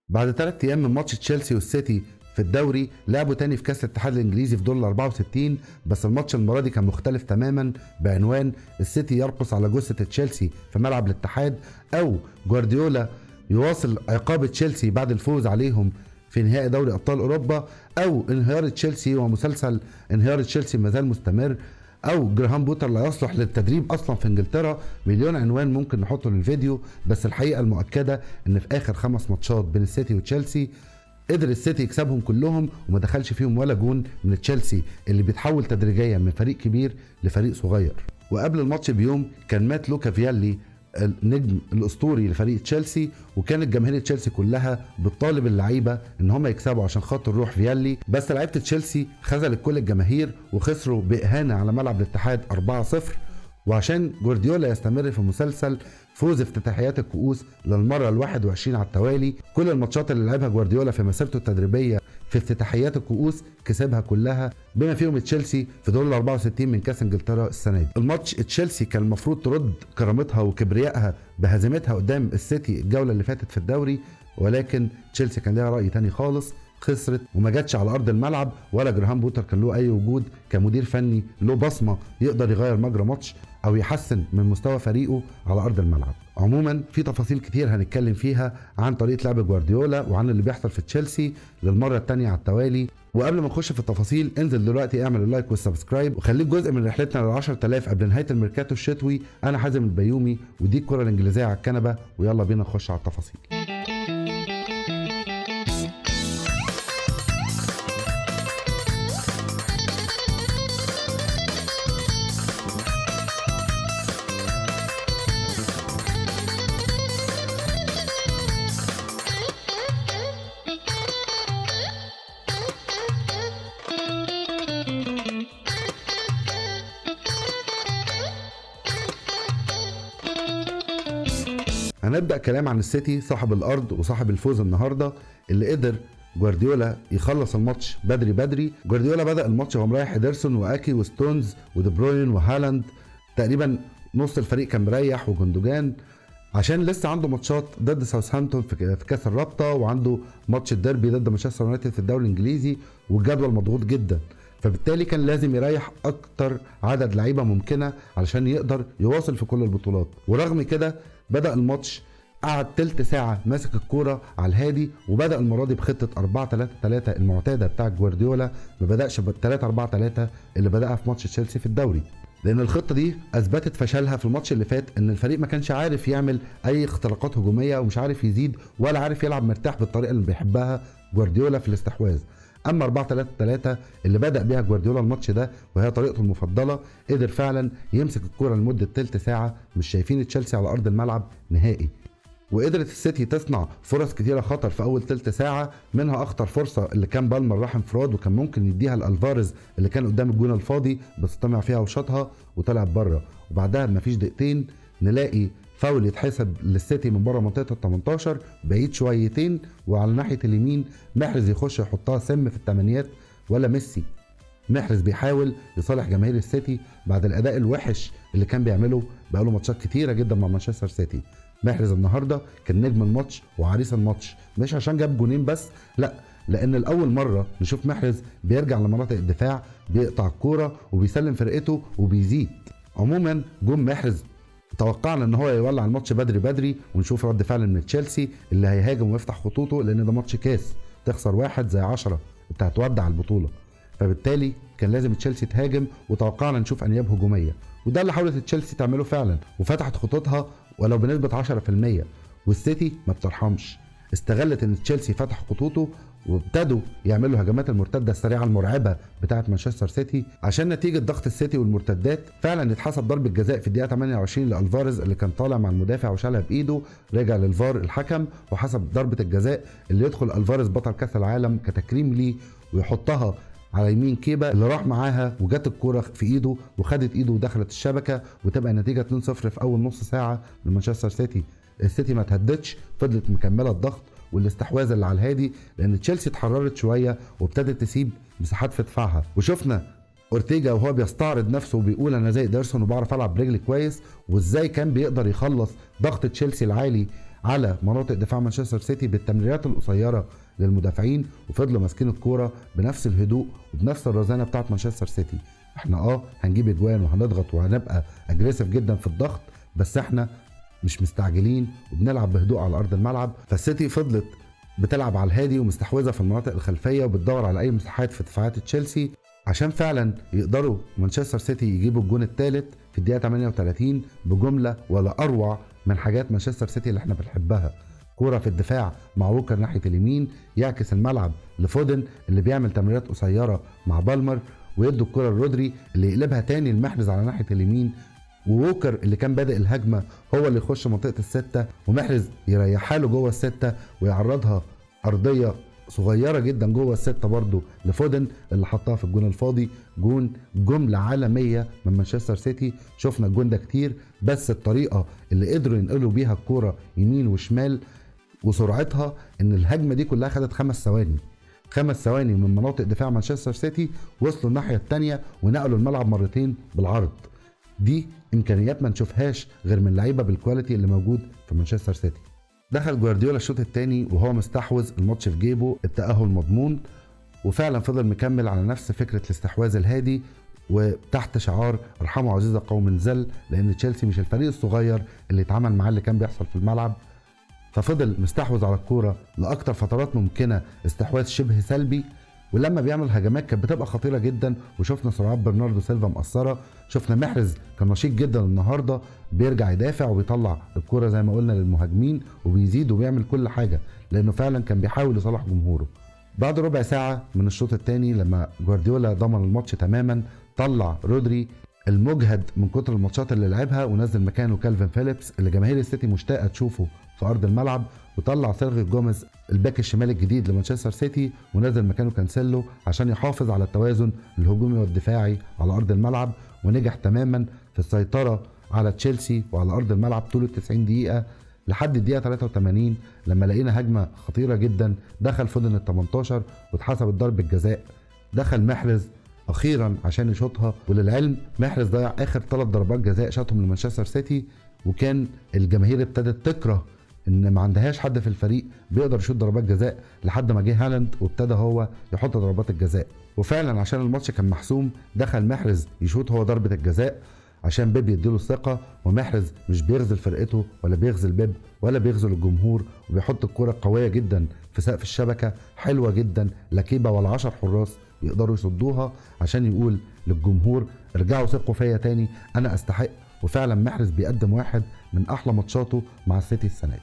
بعد 3 ايام من ماتش تشيلسي والسيتي في الدوري لعبوا تاني في كاس الاتحاد الانجليزي في دور ال 64، بس الماتش المرة دي كان مختلف تماما بعنوان السيتي يرقص على جثة تشيلسي في ملعب الاتحاد، او جوارديولا يواصل عقاب تشيلسي بعد الفوز عليهم في نهائي دوري ابطال اوروبا، او انهيار تشيلسي ومسلسل انهيار تشيلسي ما زال مستمر، او جراهام بوتر لا يصلح للتدريب اصلا في انجلترا. مليون عنوان ممكن نحطه للفيديو، بس الحقيقة المؤكدة ان في اخر 5 ماتشات بين السيتي وتشيلسي قدر السيتي يكسبهم كلهم وما دخلش فيهم ولا جون من تشيلسي اللي بيتحول تدريجيا من فريق كبير لفريق صغير. وقبل الماتش بيوم كان مات لوكا فيالي النجم الاسطوري لفريق تشيلسي، وكانت جماهير تشيلسي كلها بتطالب اللعيبة ان هم يكسبوا عشان خاطر روح فيالي، بس لعيبة تشيلسي خذلت كل الجماهير وخسروا باهانه على ملعب الاتحاد 4-0. وعشان جوارديولا يستمر في مسلسل فوز افتتاحيات الكؤوس للمرة ال21 على التوالي، كل الماتشات اللي لعبها جوارديولا في مسيرته التدريبية في افتتاحيات الكؤوس كسبها كلها، بما فيهم تشيلسي في دور ال 64 من كاس انجلترا السنة دي. الماتش تشيلسي كان المفروض ترد كرامتها وكبريائها بهزيمتها قدام السيتي الجولة اللي فاتت في الدوري، ولكن تشيلسي كان لها راي تاني خالص، خسرت وما جاتش على ارض الملعب، ولا جراهام بوتر كان له اي وجود كمدير فني له بصمة يقدر يغير مجرى ماتش او يحسن من مستوى فريقه على ارض الملعب. عموما في تفاصيل كتير هنتكلم فيها عن طريقه لعب جوارديولا وعن اللي بيحصل في تشيلسي للمرة الثانية على التوالي. وقبل ما نخش في التفاصيل انزل دلوقتي اعمل ال like وال subscribe وخليك جزء من رحلتنا لل 10000 قبل نهاية الميركاتو الشتوي. انا حازم البيومي ودي الكره الانجليزية على الكنبة، ويلا بينا نخش على التفاصيل. هنبدأ كلام عن السيتي صاحب الأرض وصاحب الفوز النهاردة اللي قدر جوارديولا يخلص الماتش بدري بدري. جوارديولا بدأ الماتش وهو مريح إيدرسون وأكي وستونز ودي بروين وهالاند، تقريبا نص الفريق كان مريح، وجندوجان عشان لسه عنده ماتشات ضد ساوثهامبتون في كاس الرابطة، وعنده ماتش الديربي ضد مانشستر يونايتد في الدوري الإنجليزي، والجدول مضغوط جدا، فبالتالي كان لازم يريح اكتر عدد لعيبة ممكنة علشان يقدر يواصل في كل البطولات. ورغم كده بدأ الماتش، قعد تلت ساعة ماسك الكورة على الهادي، وبدأ المرة دي بخطة 4-3-3 المعتادة بتاع جوارديولا، ما بدأش بال 3-4-3 اللي بدأها في ماتش تشيلسي في الدوري، لأن الخطة دي أثبتت فشلها في الماتش اللي فات، إن الفريق ما كانش عارف يعمل أي اختراقات هجومية ومش عارف يزيد ولا عارف يلعب مرتاح بالطريقة اللي بيحبها جوارديولا في الاستحواذ. اما 4-3-3 اللي بدأ بيها جوارديولا الماتش ده وهي طريقته المفضلة، قدر فعلا يمسك الكرة لمدة تلت ساعة مش شايفين تشيلسي على ارض الملعب نهائي. وقدرت السيتي تصنع فرص كتيرة خطر في اول تلت ساعة، منها اخطر فرصة اللي كان بالمر راح انفراد وكان ممكن يديها لالفاريز اللي كان قدام الجون الفاضي، بس طمع فيها وشاطها وطلعت بره. وبعدها مفيش دقيقتين نلاقي فاول يتحسب للسيتي من بره منطقة ال 18 بعيد شويتين، وعلى ناحية اليمين محرز يخش يحطها سم في الثمانيات ولا ميسي. محرز بيحاول يصالح جماهير السيتي بعد الاداء الوحش اللي كان بيعمله بقاله ماتشات كتيرة جدا مع مانشستر سيتي. محرز النهارده كان نجم الماتش وعريس الماتش، مش عشان جاب جونين بس، لا، لان الاول مرة نشوف محرز بيرجع لمناطق الدفاع، بيقطع الكورة وبيسلم فرقته وبيزيد. عموما جون محرز توقعنا ان هو يولع الماتش بدري بدري ونشوف رد فعل من تشيلسي اللي هيهاجم ويفتح خطوطه، لان ده ماتش كاس، تخسر 1 زي 10 انت هتودع البطولة، فبالتالي كان لازم تشيلسي تهاجم، وتوقعنا نشوف انياب هجومية، وده اللي حاولت تشيلسي تعمله فعلا وفتحت خطوطها ولو بنسبة 10%. والسيتي ما بترحمش، استغلت ان تشيلسي فتح خطوطه وابتدوا يعملوا هجمات المرتدة السريعة المرعبة بتاعه مانشستر سيتي، عشان نتيجة ضغط السيتي والمرتدات فعلا اتحسب ضربه جزاء في الدقيقة 28 لالفاريز اللي كان طالع مع المدافع وشالها بايده، رجع للفار الحكم وحسب ضربه الجزاء اللي يدخل الفاريز بطل كاس العالم كتكريم ليه ويحطها على يمين كيبا اللي راح معاها وجت الكورة في ايده وخدت ايده ودخلت الشبكة، وتبقى النتيجة 2-0 في اول نص ساعة لمانشستر سيتي. السيتي ما تهدتش، فضلت مكملة الضغط والاستحواذ اللي على الهادي، لان تشيلسي اتحررت شوية وابتدت تسيب مساحات في دفاعها. وشفنا اورتيجا وهو بيستعرض نفسه وبيقول انا زي إيدرسون وبعرف العب برجلي كويس، وازاي كان بيقدر يخلص ضغط تشيلسي العالي على مناطق دفاع مانشستر سيتي بالتمريرات القصيرة للمدافعين، وفضلوا ماسكين الكورة بنفس الهدوء وبنفس الرزانه بتاعت مانشستر سيتي. احنا هنجيب اجوان وهنضغط وهنبقى aggressive جدا في الضغط، بس احنا مش مستعجلين وبنلعب بهدوء على ارض الملعب. فالسيتي فضلت بتلعب على الهادي ومستحوذه في المناطق الخلفية وبتدور على اي مساحات في دفاعات تشيلسي عشان فعلا يقدروا مانشستر سيتي يجيبوا الجون الثالث في الدقيقة 38 بجملة ولا اروع من حاجات مانشستر سيتي اللي احنا بنحبها. كورة في الدفاع مع ووكر ناحية اليمين، يعكس الملعب لفودن اللي بيعمل تمريرات قصيرة مع بالمر، ويدوا الكره لرودري اللي يقلبها تاني لمحرز على ناحية اليمين، وووكر اللي كان بادئ الهجمة هو اللي يخش منطقة الستة، ومحرز يريحها له جوه الستة ويعرضها ارضية صغيرة جدا جوه الستة برضو لفودن اللي حطها في الجون الفاضي. جون جملة عالمية من مانشستر سيتي، شفنا الجون ده كتير، بس الطريقة اللي قدروا ينقلوا بيها الكورة يمين وشمال وسرعتها، ان الهجمة دي كلها خدت 5 ثواني، 5 ثواني من مناطق دفاع مانشستر سيتي وصلوا الناحية الثانية ونقلوا الملعب مرتين بالعرض. دي امكانيات ما نشوفهاش غير من لعيبة بال quality اللي موجود في مانشستر سيتي. دخل جوارديولا الشوط الثاني وهو مستحوذ، الماتش في جيبه، التأهل مضمون، وفعلا فضل مكمل على نفس فكرة الاستحواذ الهادي وتحت شعار ارحموا عزيز قوم ذل، لان تشيلسي مش الفريق الصغير اللي اتعامل معاه اللي كان بيحصل في الملعب. ففضل مستحوذ على الكورة لاكتر فترات ممكنة، استحواذ شبه سلبي، ولما بيعمل هجمات كانت بتبقى خطيرة جدا، وشفنا سرعات برناردو سيلفا مقصرة، شفنا محرز كان نشيط جدا النهارده، بيرجع يدافع وبيطلع الكورة زي ما قلنا للمهاجمين وبيزيد وبيعمل كل حاجة، لانه فعلا كان بيحاول يصالح جمهوره. بعد ربع ساعة من الشوط الثاني لما جوارديولا ضمن الماتش تماما، طلع رودري المجهد من كتر الماتشات اللي لعبها ونزل مكانه كالفين فيليبس اللي جماهير السيتي مشتاقة تشوفه في ارض الملعب، وطلع سيرجيو جوميز الباك الشمال الجديد لمانشستر سيتي ونزل مكانه كانسيلو عشان يحافظ على التوازن الهجومي والدفاعي على ارض الملعب، ونجح تماما في السيطرة على تشيلسي وعلى ارض الملعب طول ال 90 دقيقة لحد الدقيقة 83 لما لقينا هجمة خطيرة جدا، دخل فودن ال 18 واتحسبت ضربه جزاء، دخل محرز اخيرا عشان يشوطها، وللعلم محرز ضيع اخر 3 ضربات جزاء شاطهم لمانشستر سيتي، وكان الجماهير ابتدت تكره ان ما عندهاش حد في الفريق بيقدر يشوط ضربات جزاء لحد ما جه هالاند وابتدى هو يحط ضربات الجزاء. وفعلا عشان الماتش كان محسوم دخل محرز يشوط هو ضربة الجزاء عشان بيب يديله الثقة، ومحرز مش بيغزل فرقته ولا بيغزل بيب ولا بيغزل الجمهور، وبيحط الكرة قوية جدا في سقف الشبكة، حلوة جدا، لا كيبة ولا 10 حراس يقدروا يصدوها، عشان يقول للجمهور ارجعوا ثقوا فيا تاني، انا استحق. وفعلا محرز بيقدم واحد من احلى ماتشاته مع السيتي السنة دي.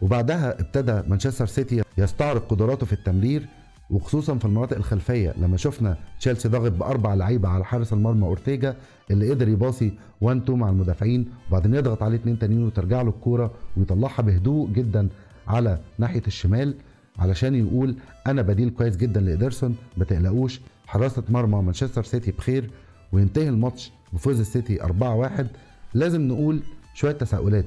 وبعدها ابتدى مانشستر سيتي يستعرض قدراته في التمرير، وخصوصا في المناطق الخلفية لما شفنا تشيلسي ضاغط ب4 لعيبة على حارس المرمى اورتيجا اللي قدر يباصي 1-2 مع المدافعين، وبعدين يضغط عليه 2 تانيين وترجع له الكورة ويطلعها بهدوء جدا على ناحية الشمال علشان يقول انا بديل كويس جدا لإيدرسون، ما تقلقوش، حراسة مرمى مانشستر سيتي بخير. وينتهي الماتش بفوز السيتي 4-1. لازم نقول شوية تساؤلات،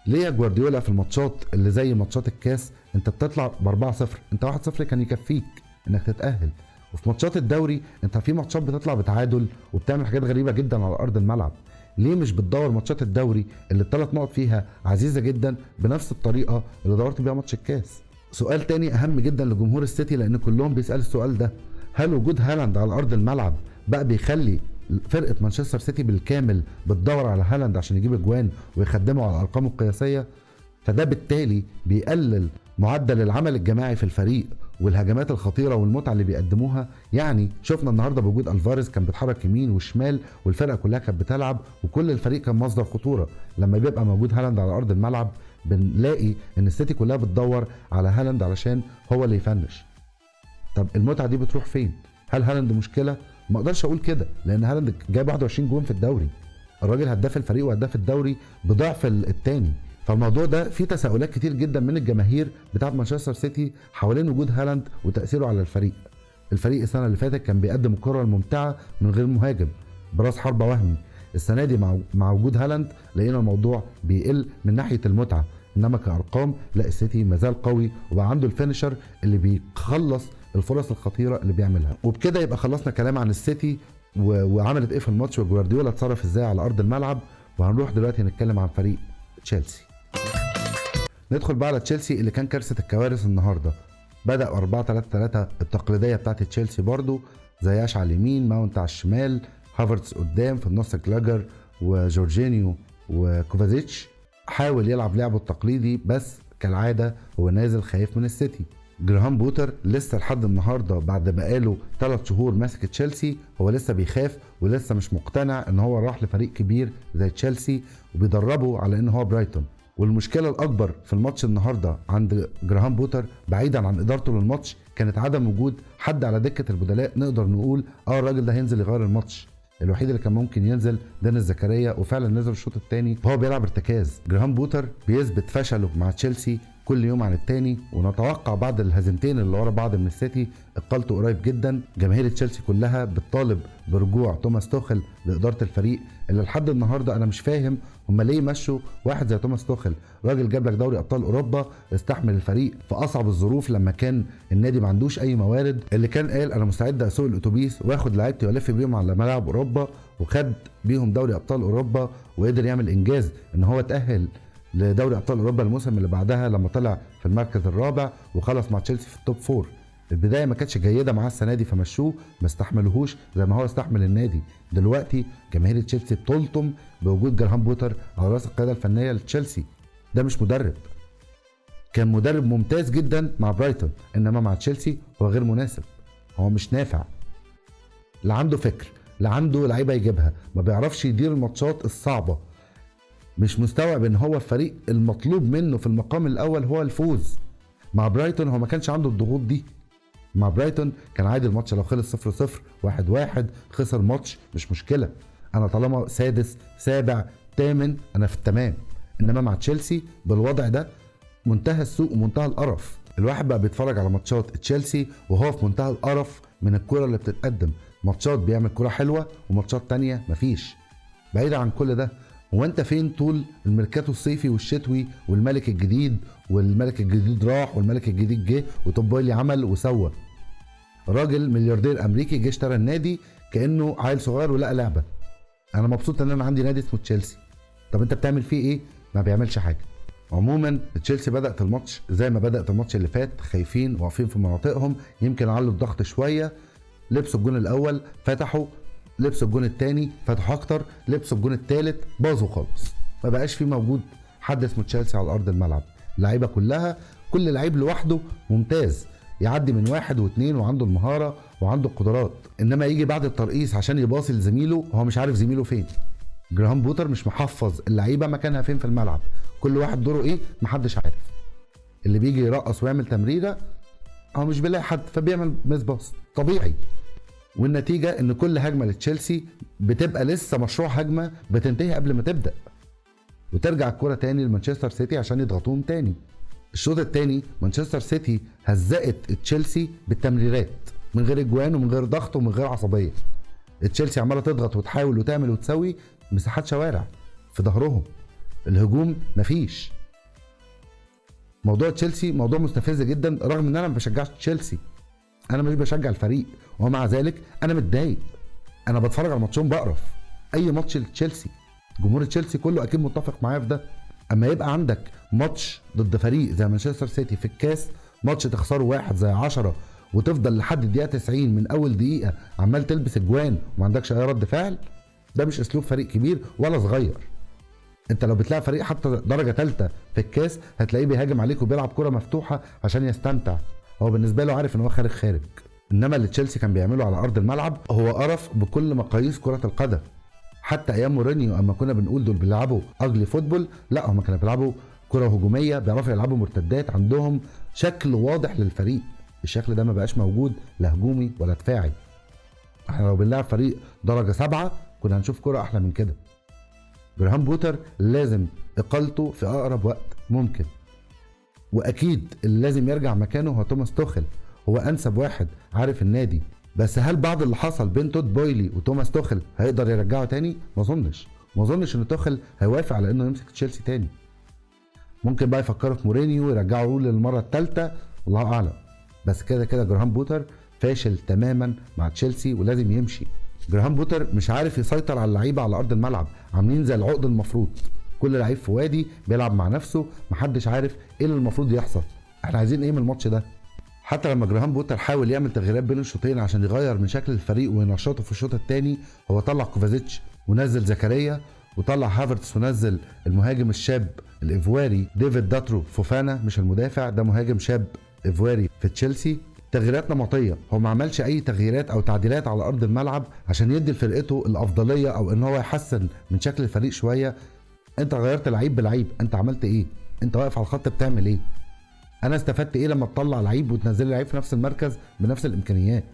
ليه يا جوارديولا في الماتشات اللي زي ماتشات الكاس انت بتطلع ب 4-0، انت 1-0 كان يكفيك انك تتأهل، وفي ماتشات الدوري انت في ماتشات بتطلع بتعادل وبتعمل حاجات غريبة جدا على ارض الملعب؟ ليه مش بتدور ماتشات الدوري اللي ال3 نقط فيها عزيزة جدا بنفس الطريقة اللي دورت بيها ماتش الكاس؟ سؤال تاني اهم جدا لجمهور السيتي لان كلهم بيسألوا السؤال ده، هل وجود هالاند على ارض الملعب بقى بيخلي فرقة مانشستر سيتي بالكامل بتدور على هالاند عشان يجيب اجوان ويخدمه على الارقام القياسية؟ فده بالتالي بيقلل معدل العمل الجماعي في الفريق والهجمات الخطيرة والمتعة اللي بيقدموها. يعني شفنا النهاردة بوجود الفاريز كان بيتحرك يمين وشمال والفرقة كلها كانت بتلعب وكل الفريق كان مصدر خطورة. لما بيبقى موجود هالاند على أرض الملعب بنلاقي ان السيتي كلها بتدور على هالاند علشان هو اللي يفنش. طب المتعة دي بتروح فين؟ هل هالاند مشكلة؟ ما اقدرش اقول كده لان هالاند جايب 21 جون في الدوري، الراجل هداف الفريق وهداف الدوري بضعف الثاني. فالموضوع ده فيه تساؤلات كتير جدا من الجماهير بتاعه مانشستر سيتي حوالين وجود هالاند وتاثيره على الفريق. الفريق السنة اللي فاتت كان بيقدم الكره الممتعة من غير مهاجم براس حربه وهمي، السنة دي مع وجود هالاند لقينا الموضوع بيقل من ناحية المتعة، انما كارقام لا، السيتي مازال قوي وبقى عنده ال finisher اللي بيخلص الفرص الخطيرة اللي بيعملها. وبكده يبقى خلصنا كلام عن السيتي وعملت ايه في الماتش وجوارديولا اتصرف ازاي على ارض الملعب، وهنروح دلوقتي نتكلم عن فريق تشيلسي. ندخل بقى على تشيلسي اللي كان كارثة الكوارث النهارده. بدا 4-3-3 التقليدية بتاعت تشيلسي برضو، زياش على اليمين، ماونت على الشمال، هافرتس قدام، في النص كلاجر وجورجينيو وكوفازيتش. حاول يلعب لعبه التقليدي بس كالعادة هو نازل خايف من السيتي. جراهام بوتر لسه لحد النهارده بعد ما قاله 3 شهور ماسك تشيلسي هو لسه بيخاف ولسه مش مقتنع ان هو راح لفريق كبير زي تشيلسي وبيدربه على ان هو برايتون. والمشكلة الاكبر في الماتش النهارده عند جراهام بوتر بعيدا عن ادارته للماتش كانت عدم وجود حد على دكه البدلاء نقدر نقول الراجل ده هينزل يغير الماتش. الوحيد اللي كان ممكن ينزل دينيس زكريا، وفعلا نزل الشوط الثاني وهو بيلعب ارتكاز. جراهام بوتر بيثبت فشله مع تشيلسي كل يوم عن التاني، ونتوقع بعد الهزيمتين اللي ورا بعض من السيتي اقالته قريب جدا. جماهير تشيلسي كلها بتطالب برجوع توماس توخل لادارة الفريق، اللي لحد النهارده انا مش فاهم هم ليه مشوا واحد زي توماس توخل. راجل جاب لك دوري ابطال اوروبا، استحمل الفريق في اصعب الظروف لما كان النادي ما عندوش اي موارد، اللي كان قال انا مستعد اسوق الاتوبيس واخد لعيبتي والف بيهم على ملاعب اوروبا، وخد بيهم دوري ابطال اوروبا وقدر يعمل انجاز ان هو تاهل لدوري ابطال اوروبا الموسم اللي بعدها لما طلع في المركز الرابع وخلص مع تشيلسي في ال top four. البداية ما كانتش جيدة معاه السنة دي فمشوه، ما استحملوهوش زي ما هو استحمل النادي. دلوقتي جماهير تشيلسي بتلطم بوجود جراهام بوتر على راس القيادة الفنية لتشيلسي. ده مش مدرب، كان مدرب ممتاز جدا مع برايتون، انما مع تشيلسي هو غير مناسب، هو مش نافع، لا عنده فكر، لا عنده لعيبة يجيبها، ما بيعرفش يدير الماتشات الصعبة، مش مستوعب ان هو الفريق المطلوب منه في المقام الاول هو الفوز. مع برايتون هو ما كانش عنده الضغوط دي، مع برايتون كان عادي الماتش لو خلص 0-0 1-1 خسر ماتش مش مشكلة، انا طالما سادس سابع ثامن انا في التمام. انما مع تشيلسي بالوضع ده منتهى السوء ومنتهى القرف. الواحد بقى بيتفرج على ماتشات تشيلسي وهو في منتهى القرف من الكرة اللي بتتقدم، ماتشات بيعمل كرة حلوة وماتشات تانية مفيش. بعيد عن كل ده، هو انت فين طول الميركاتو الصيفي والشتوي والملك الجديد، والملك الجديد راح والملك الجديد جه وتود بويلي عمل وسوى؟ راجل ملياردير امريكي جه اشترى النادي كانه عيل صغير ولقى لعبه. انا مبسوط ان انا عندي نادي اسمه تشيلسي. طب انت بتعمل فيه ايه؟ ما بيعملش حاجة. عموما تشيلسي بدات الماتش زي ما بدات الماتش اللي فات، خايفين واقفين في مناطقهم، يمكن علوا الضغط شوية، لبسوا الجون الاول فتحوا، لبسوا الجون الثاني فتحوا اكتر، لبسوا الجون الثالث باظوا خالص، ما بقاش في موجود حد اسمه تشيلسي على ارض الملعب. اللعيبة كلها كل لعيب لوحده ممتاز، يعدي من واحد واثنين وعنده المهارة وعنده القدرات، انما يجي بعد الترقيص عشان يباصي لزميله هو مش عارف زميله فين. جراهام بوتر مش محفظ اللعيبة مكانها فين في الملعب، كل واحد دوره ايه محدش عارف. اللي بيجي يرقص ويعمل تمريره هو مش بيلاقي حد فبيعمل miss pass طبيعي. والنتيجة ان كل هجمة لتشيلسي بتبقى لسه مشروع هجمة بتنتهي قبل ما تبدا، وترجع الكره تاني لمانشستر سيتي عشان يضغطوهم تاني. الشوط التاني مانشستر سيتي هزقت تشيلسي بالتمريرات من غير اجوان ومن غير ضغط ومن غير عصبية. تشيلسي عماله تضغط وتحاول وتعمل وتسوي، مساحات شوارع في ظهرهم، الهجوم مفيش. موضوع تشيلسي موضوع مستفز جدا، رغم ان انا ما بشجعش تشيلسي، انا مش بشجع الفريق، ومع ذلك انا متضايق. انا بتفرج على ماتشهم بقرف، اي ماتش لتشيلسي، جمهور تشيلسي كله اكيد متفق معايا في ده. اما يبقى عندك ماتش ضد فريق زي مانشستر سيتي في الكاس، ماتش تخسره 1 زي 10 وتفضل لحد الدقيقة 90 من اول دقيقة عمال تلبس اجوان وما عندكش اي رد فعل، ده مش اسلوب فريق كبير ولا صغير. انت لو بتلاعب فريق حتى درجه ثالثة في الكاس هتلاقيه بيهاجم عليك وبيلعب كره مفتوحة عشان يستمتع، هو بالنسبة له عارف ان هو خارج. انما اللي تشيلسي كان بيعمله على ارض الملعب هو قرف بكل مقاييس كره القدم. حتى ايام مورينيو اما كنا بنقول دول بيلعبوا ugly football، لا هم كانوا بيلعبوا كره هجومية، بيعرفوا يلعبوا مرتدات، عندهم شكل واضح للفريق. الشكل ده ما بقاش موجود، لا هجومي ولا دفاعي. احنا لو بنلعب فريق درجه 7 كنا هنشوف كره احلى من كده. جراهام بوتر لازم اقالته في اقرب وقت ممكن، واكيد اللي لازم يرجع مكانه هو توماس توخل، هو انسب واحد عارف النادي. بس هل بعد اللي حصل بين تود بويلي وتوماس توخل هيقدر يرجعه تاني؟ ما اظنش ان توخل هيوافق على انه يمسك تشيلسي تاني. ممكن بقى يفكروا في مورينيو يرجعوا للمرة الثالثة، الله اعلم. بس كده كده جراهام بوتر فاشل تماما مع تشيلسي ولازم يمشي. جراهام بوتر مش عارف يسيطر على اللعيبة على ارض الملعب، عاملين زي العقد المفروض. كل لعيب في وادي بيلعب مع نفسه، محدش عارف ايه اللي المفروض يحصل. احنا عايزين ايه من الماتش ده؟ حتى لما جراهام بوتر حاول يعمل تغييرات بين الشوطين عشان يغير من شكل الفريق وينشطه في الشوط الثاني، هو طلع كوفازيتش ونزل زكريا، وطلع هافرتس ونزل المهاجم الشاب الايفواري ديفيد داترو فوفانا، مش المدافع ده، مهاجم شاب ايفواري في تشيلسي. تغييرات نمطية، هو ما عملش اي تغييرات او تعديلات على ارض الملعب عشان يدي لفرقته الافضلية او ان هو يحسن من شكل الفريق شوية. انت غيرت لعيب بلعيب، انت عملت ايه؟ انت واقف على الخط بتعمل ايه؟ انا استفدت ايه لما تطلع لعيب وتنزل لعيب في نفس المركز بنفس الامكانيات؟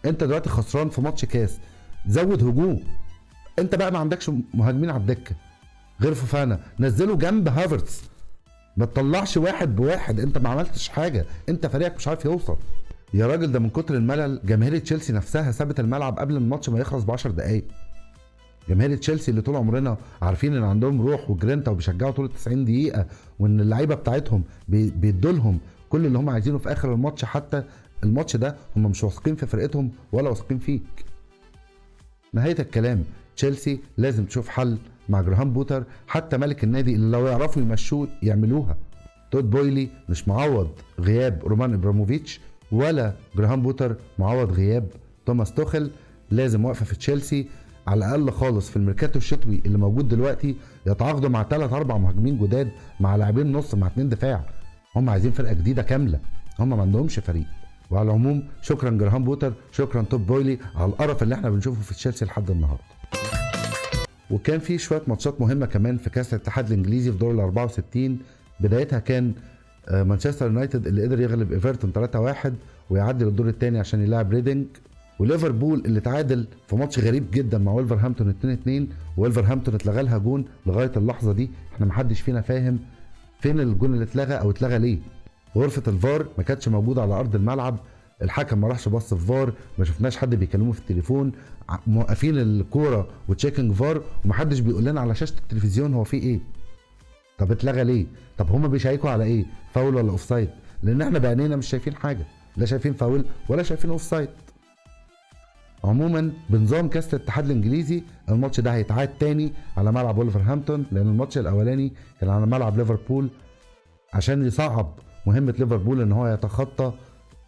انت دلوقتي خسران في ماتش كاس، زود هجوم. انت بقى ما عندكش مهاجمين على الدكة غير فوفانا، نزله جنب هافرتس، ما تطلعش واحد بواحد. انت ما عملتش حاجة، انت فريقك مش عارف يوصل يا راجل. ده من كتر الملل جماهير تشيلسي نفسها سابت الملعب قبل الماتش ما يخلص ب10 دقايق. جماهير تشيلسي اللي طول عمرنا عارفين ان عندهم روح وجرينتا وبيشجعوا طول 90 دقيقة، وان اللعيبة بتاعتهم بيدوا لهم كل اللي هم عايزينه في اخر الماتش، حتى الماتش ده هم مش واثقين في فرقتهم ولا واثقين فيك. نهاية الكلام، تشيلسي لازم تشوف حل مع جراهام بوتر، حتى ملك النادي اللي لو يعرفوا يمشوه يعملوها. تود بويلي مش معوض غياب رومان ابراموفيتش، ولا جراهام بوتر معوض غياب توماس توخل. لازم وقفه في تشيلسي على الاقل خالص في الميركاتو الشتوي اللي موجود دلوقتي، يتعاقدوا مع 3-4 مهاجمين جداد، مع لاعبين نص، مع 2 دفاع. هم عايزين فرقه جديدة كاملة، هم ما عندهمش فريق. وعلى العموم شكرا جراهام بوتر، شكرا توب بويلي على القرف اللي احنا بنشوفه في تشيلسي لحد النهارده. وكان في شوية ماتشات مهمة كمان في كاس الاتحاد الانجليزي في دور ال 64. بدايتها كان مانشستر يونايتد اللي قدر يغلب ايفرتون 3-1 ويعدي للدور الثاني عشان يلاعب ريدنج، وليفربول اللي تعادل في ماتش غريب جدا مع ولفرهامبتون 2-2، وولفرهامبتون اتلغى لها جون. لغاية اللحظة دي احنا محدش فينا فاهم فين الجون اللي اتلغى او اتلغى ليه. غرفة الفار ما كانتش موجودة على ارض الملعب، الحكم ما راحش بص في فار، ما شفناش حد بيكلمه في التليفون، موقفين الكورة و checking VAR، ومحدش بيقول لنا على شاشة التلفزيون هو في ايه. طب اتلغى ليه؟ طب هما بيشيكوا على ايه؟ فاول ولا offside؟ لان احنا بعينينا مش شايفين حاجة، لا شايفين فاول ولا شايفين offside. عموما بنظام كاس الاتحاد الانجليزي الماتش ده هيتعاد تاني على ملعب ولفرهامبتون، لان الماتش الاولاني كان على ملعب ليفربول، عشان يصعب مهمة ليفربول ان هو يتخطى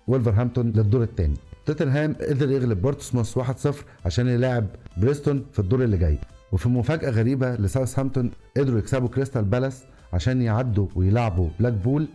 ولفرهامبتون للدور الثاني. توتنهام قدر يغلب بورتسموث 1-0 عشان يلاعب بريستون في الدور اللي جاي. وفي مفاجأة غريبة لساوثهامبتون قدروا يكسبوا كريستال بالاس عشان يعدوا ويلعبوا بلاك بول.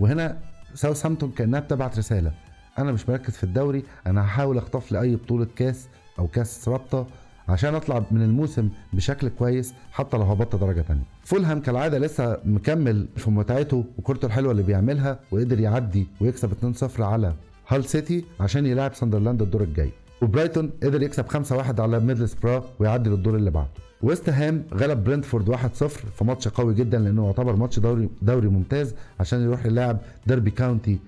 وهنا ساوثهامبتون كأنها بتبعت رسالة، أنا مش مركز في الدوري، أنا هحاول أخطف لأي بطولة كاس أو كاس رابطة عشان أطلع من الموسم بشكل كويس حتى لو هبطت درجة تانية. فولهام كالعادة لسه مكمل في متعته وكورته الحلوة اللي بيعملها، وقدر يعدي ويكسب 2-0 على هال سيتي عشان يلاعب ساندرلاند الدور الجاي. وبرايتون قدر يكسب 5-1 على ميدلسبرا ويعدي للدور اللي بعده. ويست هام غلب برنتفورد 1-0 في ماتش قوي جدا، لانه يعتبر ماتش دوري ممتاز عشان يروح يلاعب ديربي كاونتي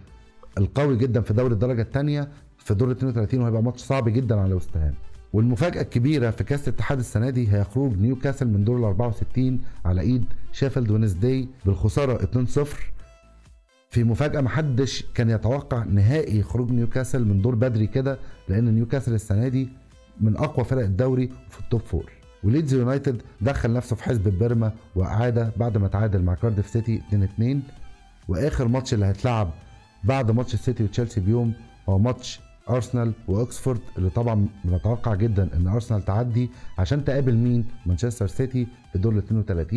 القوي جدا في دوري الدرجة الثانية في دور 32، وهيبقى ماتش صعب جدا على ويست هام. والمفاجاه الكبيرة في كاس الاتحاد السنة دي هي خروج نيوكاسل من دور ال 64 على ايد شيفيلد وينزداي بالخساره 2-0، في مفاجأة محدش كان يتوقع نهائي خروج نيوكاسل من دور بدري كده، لأن نيوكاسل السنة دي من أقوى فرق الدوري في ال top four. وليدز يونايتد دخل نفسه في حزب بيرما وإعادة بعد ما تعادل مع كارديف سيتي 2-2. وآخر ماتش اللي هيتلعب بعد ماتش السيتي وتشيلسي بيوم هو ماتش أرسنال وأكسفورد، اللي طبعا بنتوقع جدا إن أرسنال تعدي عشان تقابل مين؟ مانشستر سيتي في دور 32،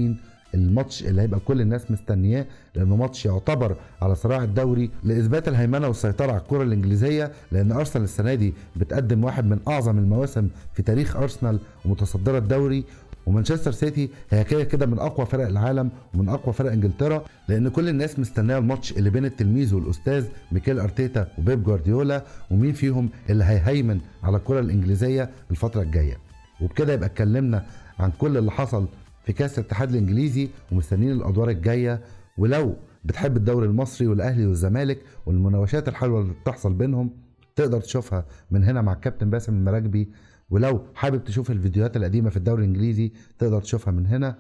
الماتش اللي هيبقى كل الناس مستنياه، لانه ماتش يعتبر على صراع الدوري لاثبات الهيمنة والسيطرة على الكره الانجليزية، لان ارسنال السنة دي بتقدم واحد من اعظم المواسم في تاريخ ارسنال ومتصدره الدوري، ومانشستر سيتي هي كده كده من اقوى فرق العالم ومن اقوى فرق انجلترا، لان كل الناس مستنيه الماتش اللي بين التلميذ والاستاذ ميكيل ارتيتا وبيب جوارديولا، ومين فيهم اللي هيهيمن على الكره الانجليزية الفترة الجاية. وبكده يبقى اتكلمنا عن كل اللي حصل في كاس الاتحاد الانجليزي، ومستنيين الادوار الجاية. ولو بتحب الدوري المصري والاهلي والزمالك والمناوشات الحلوة اللي بتحصل بينهم تقدر تشوفها من هنا مع الكابتن باسم المراكبي، ولو حابب تشوف الفيديوهات القديمة في الدوري الانجليزي تقدر تشوفها من هنا.